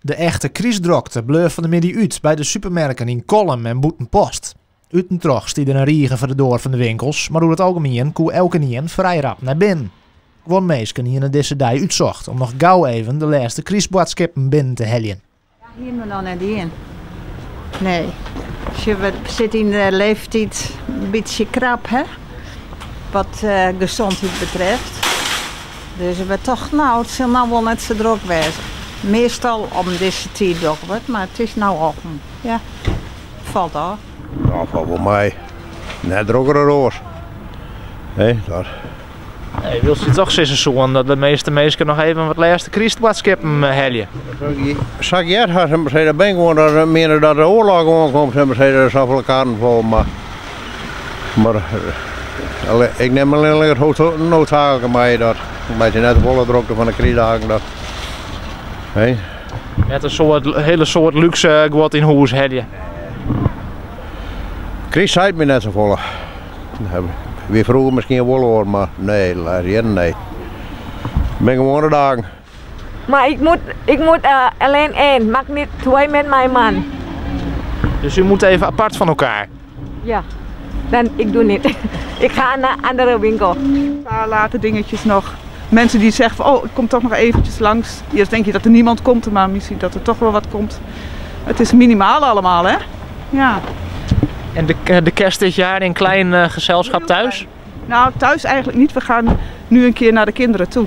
De echte krystdrokte bleau fan 'e middei út by de supermerken yn Kollum en Bûtenpost. Ut en troch stie der in rige foar de doar fan de winkels, mar oer it algemien koe elkenien frij rap nei binnen. Guon minsken hiene dizze dei útsocht om noch gau even de lêste krystboadskippen binnen te heljen. Dat hiene we noch net dien. Nee. Sjoch, we sitte yn de leeftiid in bytsje krap, hè? Wat gezondheid betreft. Dus we tochten, nou, it sil no wol net sa drok wêze. Meastal om dizze tiid dogge we it, mar it is no al, ja, falt ôf. No, falt wol mei. Net drokker as oars. Nee, dat. Nee, wylst je toch sizze soenen dat de measte minsken noch even wat lêste krystboadskippen helje. Sa 'k heard ha, se dat bin gewoan dat se miene dat de oarloch oankomt, se sei der safolle karren fol, mar mar ik nim allinnich it noodzaaklike mei dat meitsje net folle drokte fan de krystdagen dat. Nee. Net in soad, hiele soad lúkse guod yn hûs helje. Kryst seit my net safolle. Wie froeger miskien wol oar, mar nee, de lêste jierren nee. Bin gewoane dagen. Maar ik moet, ik moet uh, alleen één, mag niet twee met mijn man. Dus u moet even apart van elkaar? Ja, dan ik doe niet. Ik ga naar een andere winkel. Een paar late dingetjes nog. Mensen die zeggen van, oh, ik kom toch nog eventjes langs. Eerst denk je dat er niemand komt, maar misschien dat er toch wel wat komt. Het is minimaal allemaal, hè? Ja. En de, de kerst dit jaar in klein uh, gezelschap thuis? Nou, thuis eigenlijk niet. We gaan nu een keer naar de kinderen toe.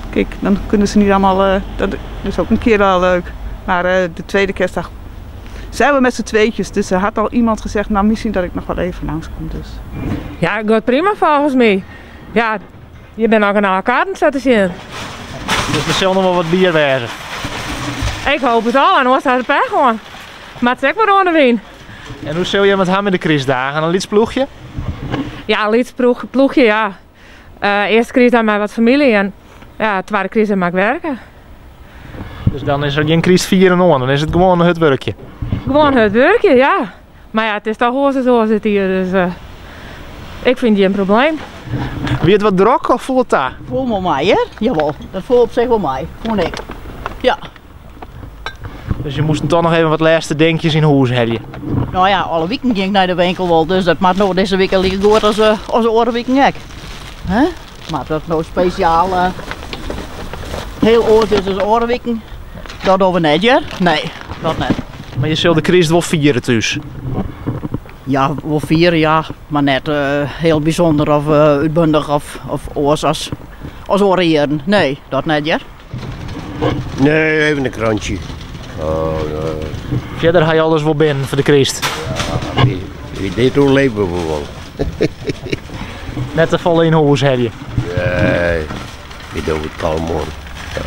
Kijk, dan kunnen ze niet allemaal... Uh, dat is ook een keer wel leuk. Maar uh, de tweede kerstdag zijn we met z'n tweetjes. Dus er had al iemand gezegd, nou misschien dat ik nog wel even langskom. Dus. Ja, het gaat prima volgens mij. Ja, je bent ook naar elkaar aan het zetten zien. Dus er zal nog wel wat bier wezen. Ik hoop het al, en anders staat de pech gewoon. Maar het is ook maar door de wien. En hoe zul je met haar met de kerstdagen? Een lyts ploechje? Ja, een lyts ploechje, ja. Uh, eerste kerstdag met wat familie en ja, tweede kerstdag mag ik werken. Dus dan is er geen kerst vieren oan, dan is it gewoan hurd wurkje? Gewoan hurd wurkje, ja. Mar ja, it is toch oars as it jier, dus uh, ik fyn it gjin probleem. Wie it wat drok of foel it ta? Foel wol mei, hear. Jawol, dat foel op sich wol mei, fûn ik. Ja. Dus je moasten toch noch even wat lêste dinkjes yn hûs helje? No ja, alle wiken gean ik nei de winkel wol, dus dat moat no dizze wike like goed as, uh, as de oare wiken ek. Hè? Mar dat no spesjaal uh, hiel oars is as oare wiken, dat dogge we net, hear. Nee, dat net. Mar je sil de kryst wol fiere thús? Ja, wol fiere, ja. Mar net uh, hiel bysûnder of uh, útbundich of, of oars as, as oare jierren. Nee, dat net, hear. Nee, even in krantsje. Oh, nee. Fierder ha je alles wol binnen foar de kryst? Ja, wie dit oerlibje we wol. Net te folle yn hûs helje? Nee, wy dogge it kalm oan. Ja.